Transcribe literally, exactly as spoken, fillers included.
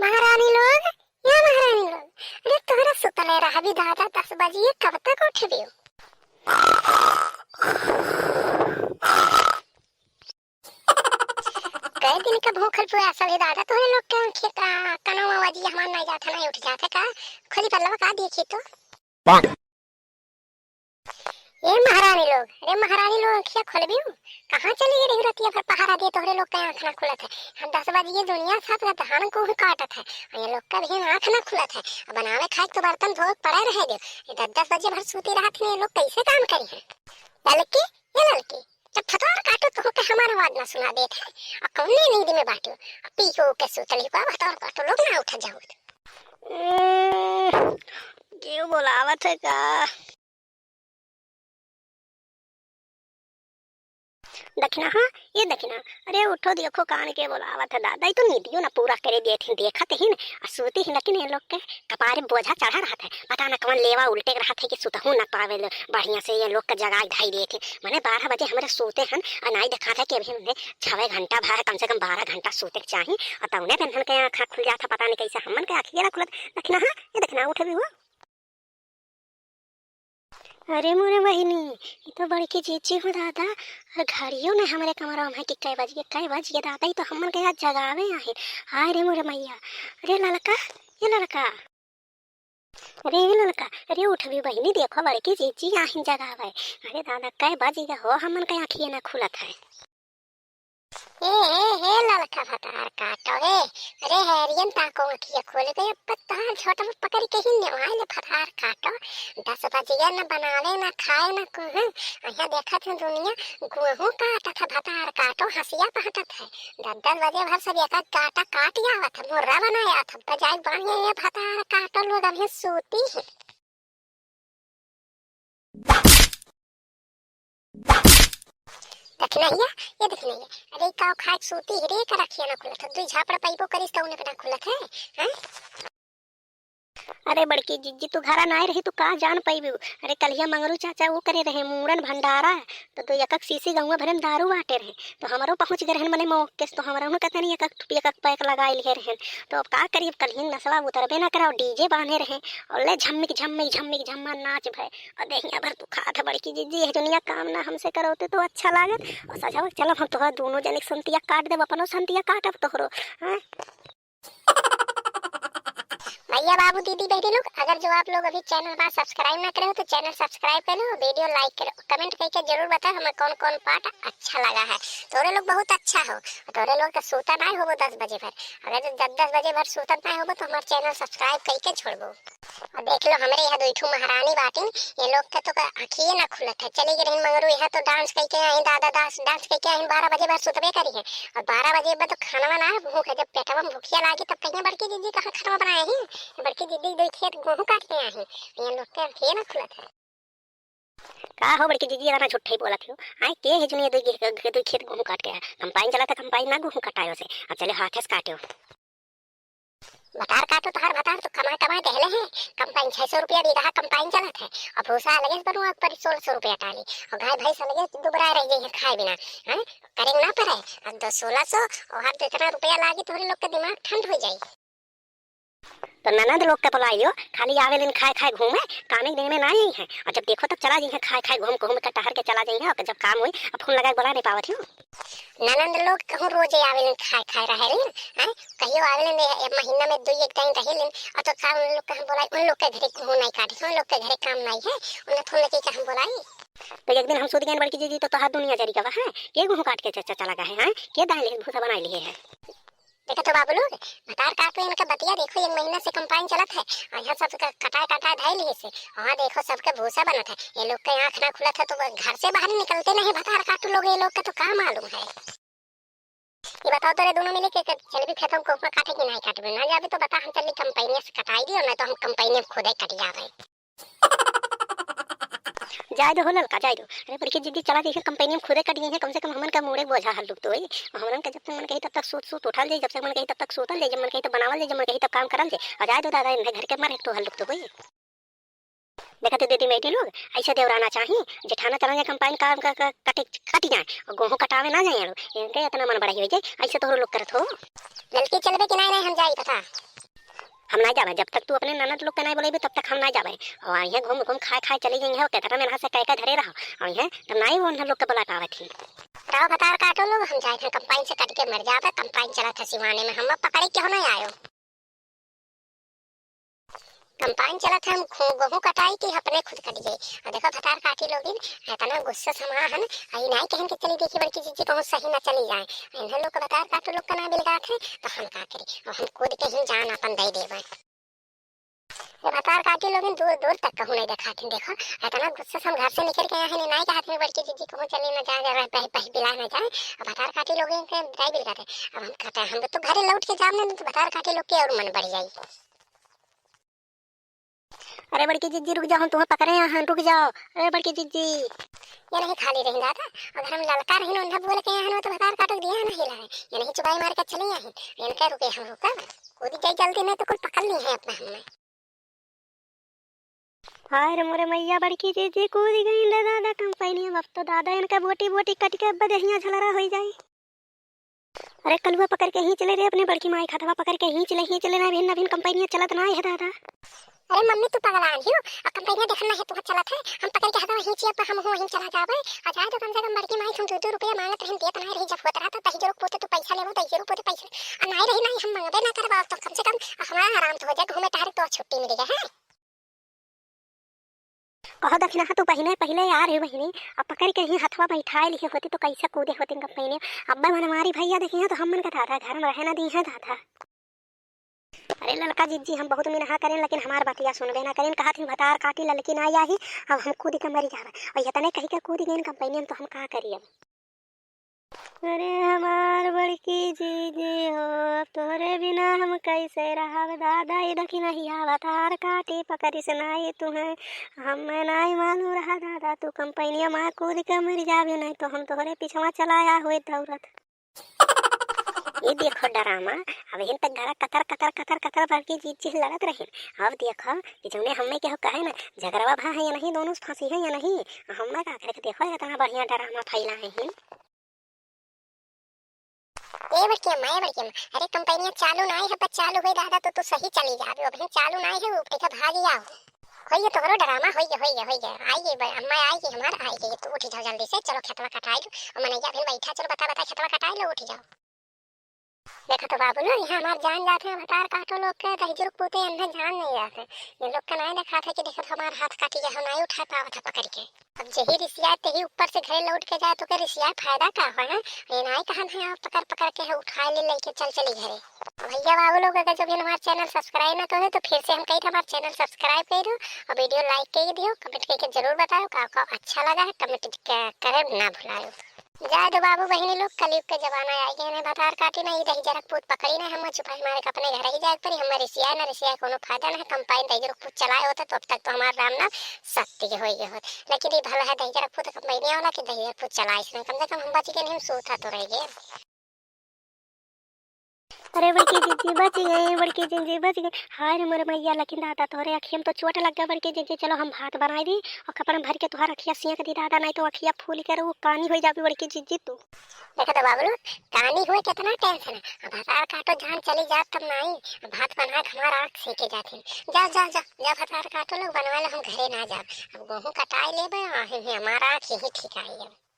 महारानी लोग, या महारानी लोग, अरे तोहरा सुतले रहबी दादा, दस बजिए, कब तक उठबी? कई दिन का भूखल प्यासल है दादा, तोहरे लोग के आँखिया का कनवा बजिए हमार नहीं जात है, नहीं उठ जात है का? खोली पल्लवा का देखी तो। ए महारानी लोग, अरे महारानी लोग, आँखिया खोलबी हूँ। कहाँ चली गई रही रतिया भर पहरा दिए, तोहरे लोग के आँख ना खुलत है। हम दस बजिए दुनिया साथ का धान गेहूँ काटत है, और ये लोग का भी आँख ना खुलत है। अब बनावे खाए तो बर्तन धोए पड़े रहे दे। ये दस दस बजे भर सूती रहत है, ये लोग कैसे काम करी है? ललकी, ये ललकी, जब फतवार काटो तो होके हमार आवाज ना सुना देत है, और कौने नींद में बाटो, और पी के सूतली को फतवार काटो, लोग ना उठा जाओ। उम्म, केहू बोलावत है का? दखिना, हाँ, ये दखिना, अरे उठो, देखो कान के बोलावत है दादा, ई तो नींदियो ना पूरा करे देत ही, देखत ही न, आ सूती ही, लेकिन ये लोग के कपारे बोझा चढ़ा रहत है, पता ना कौन लेवा उल्टे रहत है कि सुतहू ना पावे लो, बढ़िया से ये लोग के जगाई धाई देत ही, माने बारह बजे हमरे सूते हन, आ नाई देखात है कि अभी हमने छवे घंटा भर है, कम से कम बारह घंटा सूते के चाही, और तौने पे इन्हन के आँख खुल जात है, पता नहीं कैसे हमन के आँखिए ना खुलत, दखिना, हाँ, ये दखिना, उठो भी हुआ। अरे मोरे बहिनी, ई तो बड़की जीजी हो दादा, और घड़ियो नहीं हमरे कमरा में है कि कै बज गए, कै बज गए दादा, ई तो हमन के आज जगावे आहे। हाय रे मोरे मैया, अरे ललका, ये ललका, अरे ये ललका, अरे उठ भी बहिनी, देखो बड़की जीजी आहिन जगावे। अरे दादा, कै बज गए हो, हमन के आँखिए ना खुलत है। ए, ए, हे ललका भतार काटो, ए। अरे हैरियन ताको आँखिया खोल गए, अब तहार झोटवा पकड़ के ही नेवाइल भतार काटो। दस बजिया न बनावे, न खाए, न कुहू। अहिया देखत है दुनिया, गेहूं काटत है भतार काटो, हंसिया पहटत है। दस दस बजे भर सब एक एक काटा काट आवत है, मुर्रा बनाया था, बजाय बांगे ये भतार काटो, लोग अभी सूती है। दखिनहिया, ये दखिनहिया, अरे ई का खाए सूती है रे, का रखिया ना खुलत है, दुई झापड़ पइबो करिस त उन्हें ना खुलत है, हैं? अरे बड़की जिज्जी, तू घरा नाय रही, तू का जान पइबू? अरे कलिया मंगरू चाचा वो करे रहे मूड़न भंडारा, तो दो एकक सीसी गौवा भरे में दारू बाटे रहे, तो हमरो पहुँच गए रहन मने मौके से, तो हमरा उन्हें कहते नहीं एकक, एकक पैक लगाए लिए रहन, तो अब का करी, अब कलिया नसवा उतरबे ना करा, डीजे बांधे रहे, और ले झम्मिक झम्मिक झम्मिक झम्मा नाच भय, और देहिया भर तू खात है बड़की जिज्जी, यह दुनिया काम ना हमसे करौते तो अच्छा लागत। और सजावक चलब हम तोहरा दोनों जने के संतिया काट देब, अपनो संतिया काटब तोहरो। हाँ? भैया बाबू दीदी बहनी लोग, अगर जो आप लोग अभी चैनल बा सब्सक्राइब ना करे हो तो चैनल सब्सक्राइब कर लो, वीडियो लाइक करो, कमेंट करके जरूर बताओ हमें कौन कौन पार्ट अच्छा लगा है। तोरे लोग बहुत अच्छा हो, तोरे लोग का सोता ना होबो दस बजे भर। अगर जो दस दस बजे भर सोतत ना होबो तो हमार चैनल सब्सक्राइब करके छोड़बो। और देख लो, हमरे यहाँ दुई ठो महारानी बाटिन, ये लोग के तो का आँखिए ना खुलत है। चली गई रही मंगरू, यहाँ तो डांस कइके आई, दादा दास डांस कइके आई, बारह बजे बाद सुतबे करी है। और बारह बजे बाद तो खानवा ना भूख है, जब पेटवा में भूखिया लागी तब कहिए बड़की दीदी कहाँ खानवा बनाए ही, बड़की दीदी दो खेत गेहूँ काट के आई, ये लोग के आँखिए ना खुलत है। का हो बड़की दीदी, इतना झूठे ही बोलत हो? आए के है जुनिया दो, दो खेत गेहूँ काट के आए, कंपाइन चला था, कंपाइन ना गेहूँ कटायो से, अब चले हाथे से काट्यो। भतार काटो, तोहार भतार तो कमाए कमाए देहले हैं। कंपाइन छह सौ रुपया बीघा कंपाइन चलत है, और भूसा अलगे से बनवा परी सोलह सौ रुपया टाली, और गाय भैंस अलगे से दुबराए रह गई है खाए बिना। हैं? करेंगे ना परे, अब दो सोलह सौ, और हर जितना रुपया लागी तोहरे लोग के दिमाग ठंड हो जाई। तो ननद लोग के बुलाई लियो, खाली आवेलिन खाए खाए घूमे, कामे के दिन में ना आई हैं, और जब देखो तब चला जाई हैं खाए खाए घूम घूम के टहर के चला जाई हैं, और जब काम होई अब फोन लगा के बुला नहीं पावत हो। ननद लोग कहूँ रोजे आवेलिन खाए खाए रहेलिन, हैं? कहियो आवेलिन ए, ए महीना में दुई एक टाइम रहेलिन, और तो का उन लोग के हम बोलाई, उन लोग के घरे गेहूँ नहीं काटे, उन लोग के घरे काम नहीं है, उन्हें फोन लगे के हम बोलाई। तो एक दिन हम सूत गए बड़की जीजी, तो तोहार दुनिया जरी गवा है, के गेहूँ काट के च-, च-, चला गया है, हैं? के दाल भूसा बनाई लिए है? देखो तो बाबू लोग, भतार काटो इनका बतिया, देखो एक महीना से कंपाइन चलत है, और यहाँ सब क-, कटाए कटाए धाई लिए से, वहाँ देखो सबके भूसा बनत है, ये लोग के आँख ना खुलत है तो वो घर से बाहर निकलते नहीं भतार काटो लोग, ये लोग का तो का मालूम है। ये बताओ, तोरे दोनों मिले के चलबी खेतों को ऊपर काटे कि नहीं काटबे? ना जाबे तो बता, हम चली कंपनी से कटाई दी, और नहीं तो हम कंपनी में खुदे कट जाबे। जाए दो हो ललका, जाए दो। अरे बड़की जिज्जी चला जइहे कंपनी में खुदे कट जइहे, कम से कम हमन का मूड़े के बोझा हल्लुक तो होई। हमन का जब तक मन कही तब तक सूत सूत उठल जाई, जब तक मन कही तब तक सूतल जाई, जब मन कही तब बनावल जाई, जब मन कही तब काम करल जाई। और जाए दो दादा, इन्हें घर के मर एक तो हल्लुक तो होई। देखा तो दीदी बेटी लोग, ऐसे देवराना चाही, जेठाना चला जाए कंपाइन काम का, का, कटे, कट जाए, और गेहूँ कटावे ना जाए लोग। इनके इतना मन बड़ा ही हो जाए, ऐसे तोहरो लोग करत हो। ललकी चलबे कि नहीं, नहीं हम जाई बता। हम नाहीं जाबे, जब तक तू अपने ननद लोग के नाहीं बोलेबे, तब तक हम नाहीं जाबे। और अइहें घूम घूम खाए खाए चली जइहें, और केतना मेनहा से कह के धरे रहो, अइहें तब नाहीं वो उन्हन लोग के बोला पावत ही। रहो भतार काटो लोग, हम जाइत हैं कंपाइन से कट के मर जाबे, कंपाइन चलत है सिवाने में, हम पकड़े केहू नाहीं आयो। कंपाइन चलत है, हम खो-, गोहूँ कटाई कि अपने खुद कट गए। और देखो भतार काटी लोगिन, इतना गुस्सा समा है ना, आई नाहीं कहन के चली देखी बड़की जिज्जी कहूँ सही ना चली जाए। इन्हन लोग के भतार काटो लोग का ना बिलगात है, तो हम का करी? और हम कूद के ही जान अपन दे देबे। ये भतार काटी लोगिन दूर दूर तक कहूँ नाहीं देखात हैं। देखो, इतना गुस्सा से हम घर से निकल के आए हैं, नाहीं कहत हैं बड़की जिज्जी कहूँ चली ना जाए, पह-, पह-, बिला ना जाए। और भतार काटी लोगिन के नाहीं बिलगात है। अब हम कहते हैं, हम तो घरे लौट के जाब ना, तो भतार काटी लोग के और मन बढ़ जाई। अरे बड़की जिज्जी रुक जाओ, हम तुम्हें पकड़े हैं, रुक जाओ। अरे बड़की जिज्जी। ये नहीं खाली रही दादा, अगर हम ललका रही ना, उन्हें बोल के यहाँ तो भतार काटक दिया ना हिला है। ये नहीं चुबाई मार के चली आई। इनके रुके हम रुका, कूदी जाई जल्दी, नहीं तो कुल पकड़ ली है अपना हमने। हाय रे मोरे मैया, बड़की जिज्जी कूदी गई ले दादा कंपैनिया। अब तो दादा इनका बोटी बोटी कट के अब देहिया झलरा होई जाई। अरे कलुआ पकड़ के ही चले रे अपने बड़की माई, हथवा पकड़ के ही चले, ही चले ना, अभिन अभिन कंपैनिया चलत ना है दादा। अरे मम्मी तू पगलान ही हो, आ कंपैनिया देखन ना है तू चलत है, हम पकड़ के हथवा ही चिया पर हम हो ही चला जाबे। आ जाए तो कम से कम बड़की माई तुम दो दो रुपया मांगत रही, देत ना रही, जब होत रहा तो दही जरूर पोते तू पैसा लेबो, दही जरूर पोते पैसा, आ नाहीं रही नाहीं हम मांगबे ना करबा, तो कम से कम हमारा आराम तो हो जाए, घूमे टहरे तो छुट्टी मिल गया है। कहो दखिनहा तू बहिने, पहिले यार हे बहिने, अब पकड़ के ही हथवा बैठाए लिहे होती तो कैसे कूदे होती कंपैनिया। अब्बे मनमारी भैया देखिहे तो हमन का दादा घर में रहे ना दी है दादा। अरे ललका जिज्जी, हम बहुत मिनहा करेन, लेकिन हमार बतिया सुनबे ना करेन। कहत ही भतार काटी ललकी ना आई, अब हम कूद के मरी जाबे। और इतने कही के कूद गईन कंपैनिया में, तो हम का करी अब? अरे हमार बड़की जीजी हो, अब तोहरे बिना हम कैसे रहब दादा, ई दखिनहिया भतार काटी पकड़िस नाई तुहें, हमें नाई मालूम रहा दादा, तू कंपैनिया मा कूद के मर जाबे, नाई तो हम तोहरे पिछवा चलाया होई दौड़त। ई देखो डरामा, अबहिन तक घरा कतर कतर कतर कतर बड़की जीजी लड़त रहिन, अब देखो कि जौने हमें केहू कहे ना, झगड़वा भा है या नहीं, दोनों फंसी है या नहीं, हमें का करे के देखो इतना बढ़िया डरामा फैला है हिन। ए बड़की अम्मा, ए बड़की अम्मा, अरे कंपैनिया चालू नाई है, पर चालू होई दादा तो तू सही चली जाबे। अबहिन चालू नाई है, वो पैसा भागी आओ। होइए तोहरो डरामा, होइए, होइए, होइए। आइए ब-, अम्मा आइए हमार, आइए, तू उठ जाओ जल्दी से, चलो खेतवा कटाई लो। और मनैया अबहिन बैठा, चलो बता, बता, खेतवा कटाई लो, उठ जाओ। देखा तो बाबू ना, यहाँ हमार जान जात है, भतार काटो लोग के दही जुरुक पूते अन्ना जान नहीं जात है। ये लोग का नाई देखा था कि देखो हमार हाथ काटी गया, हम नाई उठा पावत है पकड़ के। अब जेही रिसियाए तेही ऊपर से घरे लौट के जाए तो के रिसियाए फायदा का हो है? ये नाई कहन है आप पकड़ पकड़ के है उठाए ले लेके चल चली घरे। भैया बाबू लोग अगर जो भी हमार channel subscribe ना करे तो फिर से हम कही थे हमार channel subscribe कर दो और video like कर दियो, comment करके जरूर बताओ का, का अच्छा लगा है, comment क-, करे ना भुलाओ। जाए दो बाबू बहिनी लोग, कलयुग के जमाना आइ गए, नहीं भतार काटी ना, ई दही जरक पूत पकड़ी ना, हम चुपाई मारे के अपने घर ही जाए परी, हमारे रिसियाए ना रिसियाए कोनो फायदा ना है, कंपाइन दही जरक पूत चलाए होते तो अब तक तो हमार राम नाम सत्य के होई गए होत। लेकिन ई भला है दही जरक पूत कंपाइन वाला कि दही जरक पूत चलाए इसने, कम से कम हम बच गए, नहीं हम सूता तो रह गए। अरे बड़की जीजी बच गए, बड़की जीजी बच गए। हाय रे मोर मैया, लेकिन दादा तोहरे अखिया में तो चोट लग गया बड़की जीजी। चलो हम भात बनाई दी और कपड़ा भर के तोहार अखिया सेंक दी दादा, नहीं तो अखिया फूल के वो कानी हो जाबी बड़की जीजी तू। देखा तो बाबू लोग, कानी हुए कितना tension है। अब भतार काटो जान चली जात तब नाई, अब भात बना के हमार आँख सेके जात है। जा, जा, जा, जा भतार काटो लोग बनवा लो, हम घरे ना जाब। अब गोहूँ कटाई लेबे, आ, ही, ही, हमार आँख यही ठीक आई है।